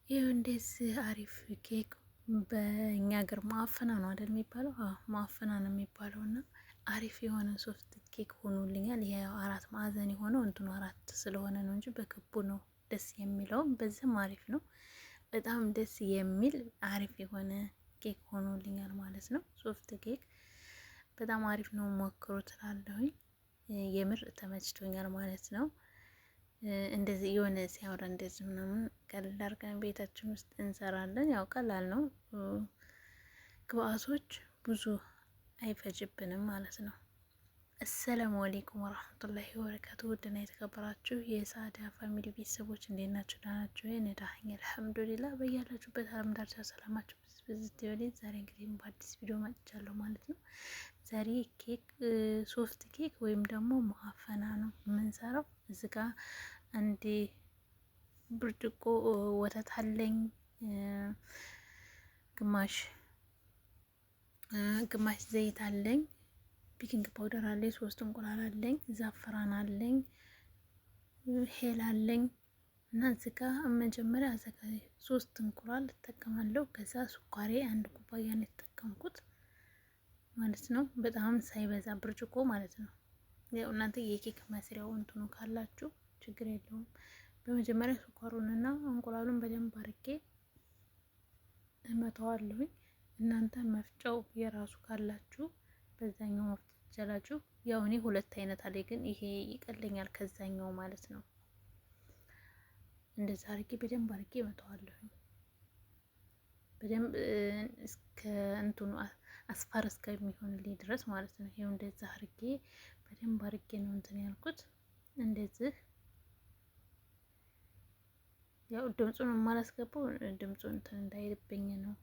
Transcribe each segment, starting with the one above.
ይኸው እንደዚህ አሪፍ ኬክ በእኛ ሀገር معفنة ነው አይደል የሚባለው? አዎ معفنة ነው የሚባለው። እና አሪፍ የሆነ soft ኬክ ሆኖልኛል። ይሄ አራት ማዕዘን የሆነው እንትኑ አራት ስለሆነ ነው እንጂ በክቡ ነው ደስ የሚለው። በዚህም አሪፍ ነው። በጣም ደስ የሚል አሪፍ የሆነ ኬክ ሆኖልኛል ማለት ነው። Soft ኬክ በጣም አሪፍ ነው፣ ሞክሩ ትላለሁኝ። የምር ተመችቶኛል ማለት ነው። እንደዚህ የሆነ ሲያምር እንደዚህ ምናምን ቀለል አድርገን ቤታችን ውስጥ እንሰራለን። ያው ቀላል ነው፣ ግብአቶች ብዙ አይፈጅብንም ማለት ነው። السلام عليكم ورحمة الله وبركاته። ውድና የተከበራችሁ የሳዳ family ቤተሰቦች እንዴት ናችሁ? ደህና ናችሁ? እኔ ደህና ነኝ الحمد لله። በያላችሁበት ዓለም ዳርቻ ሰላማችሁ ብዝት ይበል። ዛሬ እንግዲህ በአዲስ ቪዲዮ መጥቻለሁ ማለት ነው። ዛሬ ኬክ soft ኬክ ወይም ደግሞ معفنة ነው የምንሰራው። እዚህ ጋ አንድ ብርጭቆ ወተት አለኝ፣ ግማሽ ግማሽ ዘይት አለኝ፣ baking powder አለኝ፣ ሶስት እንቁላል አለኝ፣ زعفران አለኝ፣ هيل አለኝ እና እዚህ ጋ መጀመሪያ ሶስት እንቁላል እጠቀማለሁ። ከዛ ስኳሬ አንድ ኩባያ ነው የተጠቀምኩት ማለት ነው። በጣም ሳይበዛ ብርጭቆ ማለት ነው። ያው እናንተ የኬክ መስሪያው እንትኑ ካላችሁ ችግር የለውም። በመጀመሪያ ስኳሩንና እንቁላሉን በደንብ አርጌ እመተዋለሁኝ። እናንተ መፍጫው የራሱ ካላችሁ በዛኛው መፍጨት ትችላላችሁ። ያው እኔ ሁለት አይነት አለ፣ ግን ይሄ ይቀለኛል ከዛኛው ማለት ነው። እንደዛ አርጌ በደንብ አርጌ እመተዋለሁኝ። በደንብ እስከ እንትኑ አስፋር እስከሚሆንልኝ ድረስ ማለት ነው። ይሄው እንደዛ አርጌ በደንብ አርጌ ነው እንትን ያልኩት። እንደዚህ ያው ድምፁን የማላስገባው ድምፁ እንትን እንዳይልብኝ ነው።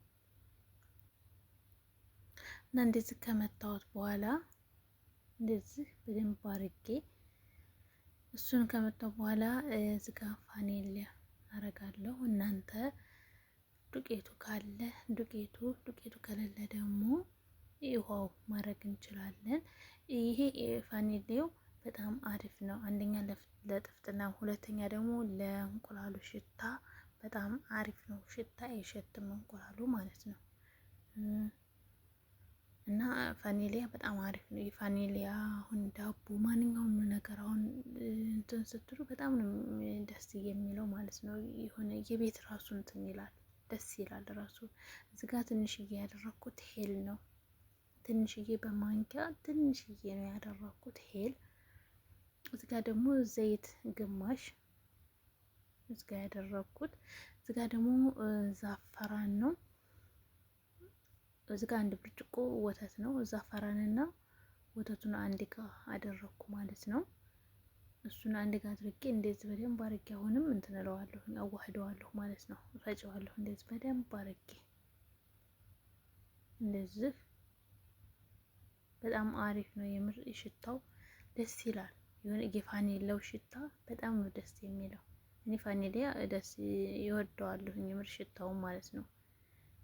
እና እንደዚህ ከመታወት በኋላ እንደዚህ በደንብ አርጌ እሱን ከመታው በኋላ እዚህ ጋ ፋኔሊያ አረጋለሁ። እናንተ ዱቄቱ ካለ ዱቄቱ ዱቄቱ ከሌለ ደግሞ ውሃው ማድረግ እንችላለን። ይሄ ፋኒሌው በጣም አሪፍ ነው። አንደኛ ለጥፍጥና፣ ሁለተኛ ደግሞ ለእንቁላሉ ሽታ በጣም አሪፍ ነው። ሽታ አይሸትም እንቁላሉ ማለት ነው። እና ፋኒሊያ በጣም አሪፍ ነው። የፋኒሊያ አሁን ዳቦ፣ ማንኛውም ነገር አሁን እንትን ስትሉ በጣም ነው ደስ የሚለው ማለት ነው። የሆነ የቤት ራሱ እንትን ይላል፣ ደስ ይላል ራሱ። እዚህ ጋ ትንሽዬ ያደረኩት هيل ነው። ትንሽዬ በማንኪያ ትንሽዬ ነው ያደረኩት هيل። እዚህ ጋ ደግሞ ዘይት ግማሽ እዚህ ጋ ያደረኩት። እዚህ ጋ ደግሞ زعفران ነው። እዚህ ጋ አንድ ብርጭቆ ወተት ነው። زعفران ና ወተቱን አንድ ጋ አደረኩ ማለት ነው። እሱን አንድ ጋ አድርጌ እንደዚህ በደንብ አድርጌ አሁንም እንትን እለዋለሁ፣ አዋህደዋለሁ ማለት ነው። ፈጨዋለሁ እንደዚህ በደንብ አድርጌ እንደዚህ። በጣም አሪፍ ነው የምር፣ ሽታው ደስ ይላል። የሆነ የፋኒላው ሽታ በጣም ነው ደስ የሚለው። እኔ ፋኒሊያ ደስ ይወደዋለሁ የምር ሽታው ማለት ነው።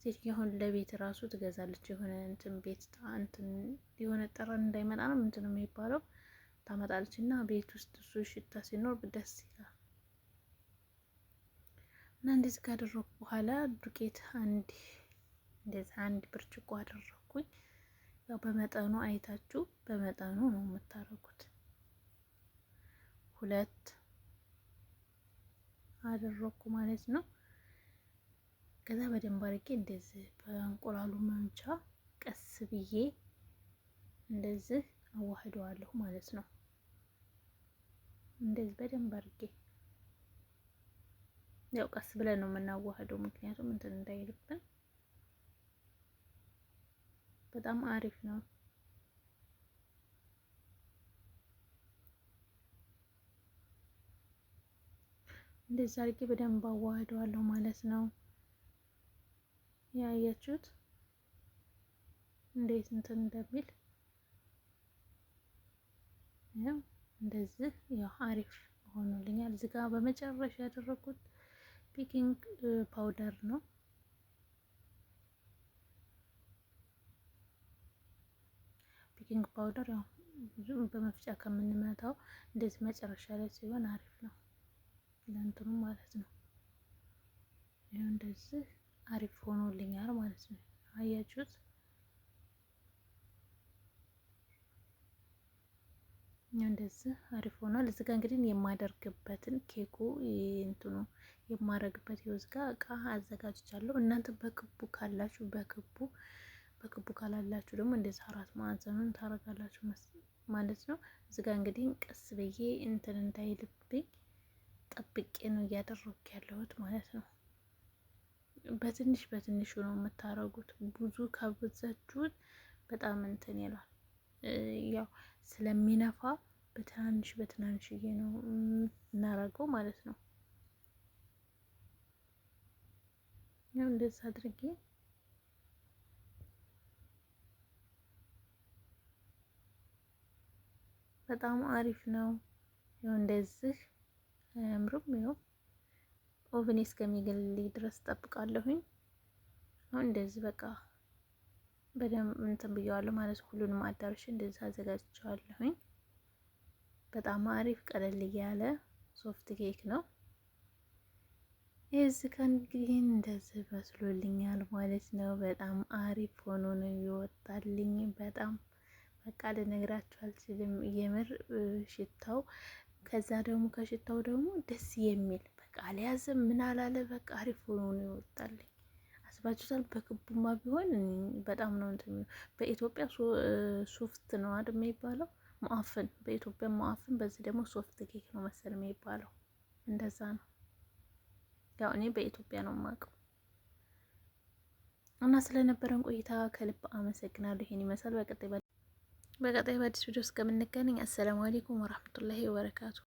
ሴት አሁን ለቤት ራሱ ትገዛለች። የሆነ እንትን ቤት እንትን የሆነ ጠረን እንዳይመጣ ነው እንትን ነው የሚባለው ታመጣለች እና ቤት ውስጥ እሱ ሽታ ሲኖር ደስ ይላል። እና እንደዚህ ካደረኩ በኋላ ዱቄት አንድ እንደዚህ አንድ ብርጭቆ አደረኩኝ። ያው በመጠኑ አይታችሁ በመጠኑ ነው የምታደርጉት። ሁለት አደረኩ ማለት ነው። ከዛ በደንብ አድርጌ እንደዚህ በእንቁላሉ መምቻ ቀስ ብዬ እንደዚህ አዋህደዋለሁ ማለት ነው። እንደዚህ በደንብ አድርጌ ያው ቀስ ብለን ነው የምናዋህደው፣ ምክንያቱም እንትን እንዳይልብን። በጣም አሪፍ ነው። እንደዚህ አድርጌ በደንብ አዋህደዋለሁ ማለት ነው። ያያችሁት እንዴት እንትን እንደሚል ያው እንደዚህ ያው አሪፍ ሆኖልኛል። እዚህ ጋር በመጨረሻ ያደረኩት baking powder ነው። Baking powder ያው ብዙም በመፍጫ ከምንመታው እንደዚህ መጨረሻ ላይ ሲሆን አሪፍ ነው ለእንትኑ ማለት ነው። እንደዚህ አሪፍ ሆኖልኛል ማለት ነው። አያችሁት? እንደዚህ አሪፍ ሆኗል። እዚህ ጋር እንግዲህ የማደርግበትን ኬኩ እንትኑ የማደርግበት ይኸው እዚህ ጋር እቃ አዘጋጅቻለሁ። እናንተ በክቡ ካላችሁ በክቡ በክቡ ካላላችሁ ደግሞ እንደዚህ አራት ማዕዘኑን ታረጋላችሁ ማለት ነው። እዚህ ጋር እንግዲህ ቀስ ብዬ እንትን እንዳይልብኝ ጠብቄ ነው እያደረኩ ያለሁት ማለት ነው። በትንሽ በትንሹ ነው የምታረጉት። ብዙ ካበዛችሁት በጣም እንትን ይላል፣ ያው ስለሚነፋ በትናንሽ በትናንሽዬ ነው የምናረገው ማለት ነው። ያው እንደዛ አድርጌ በጣም አሪፍ ነው። ያው እንደዚህ አያምርም? ያው oven ኤ እስከሚግልልኝ ድረስ ጠብቃለሁኝ። አሁን እንደዚህ በቃ በደንብ እንትን ብየዋለሁ ማለት ሁሉንም አዳርሼ እንደዚህ አዘጋጅቼዋለሁኝ። በጣም አሪፍ ቀለል ያለ soft cake ነው። እዚህ ጋር እንግዲህ እንደዚህ በስሎልኛል ማለት ነው። በጣም አሪፍ ሆኖ ነው ይወጣልኝ። በጣም በቃ ልነግራችሁ አልችልም። የምር ሽታው ከዛ ደግሞ ከሽታው ደግሞ ደስ የሚል በቃ አልያዘም ምን አላለ በቃ አሪፍ ሆኖ ነው ይወጣልኝ። አስባችሁታል? በክቡማ ቢሆን በጣም ነው እንትን በኢትዮጵያ soft ነው አይደል የሚባለው muffin፣ በኢትዮጵያ muffin፣ በዚህ ደግሞ soft cake ነው መሰል የሚባለው እንደዛ ነው። ያው እኔ በኢትዮጵያ ነው የማውቀው። እና ስለነበረን ቆይታ ከልብ አመሰግናለሁ። ይሄን ይመስላል። በቀጣይ በአዲስ ቪዲዮ እስከምንገናኝ السلام عليكم ورحمة الله وبركاته።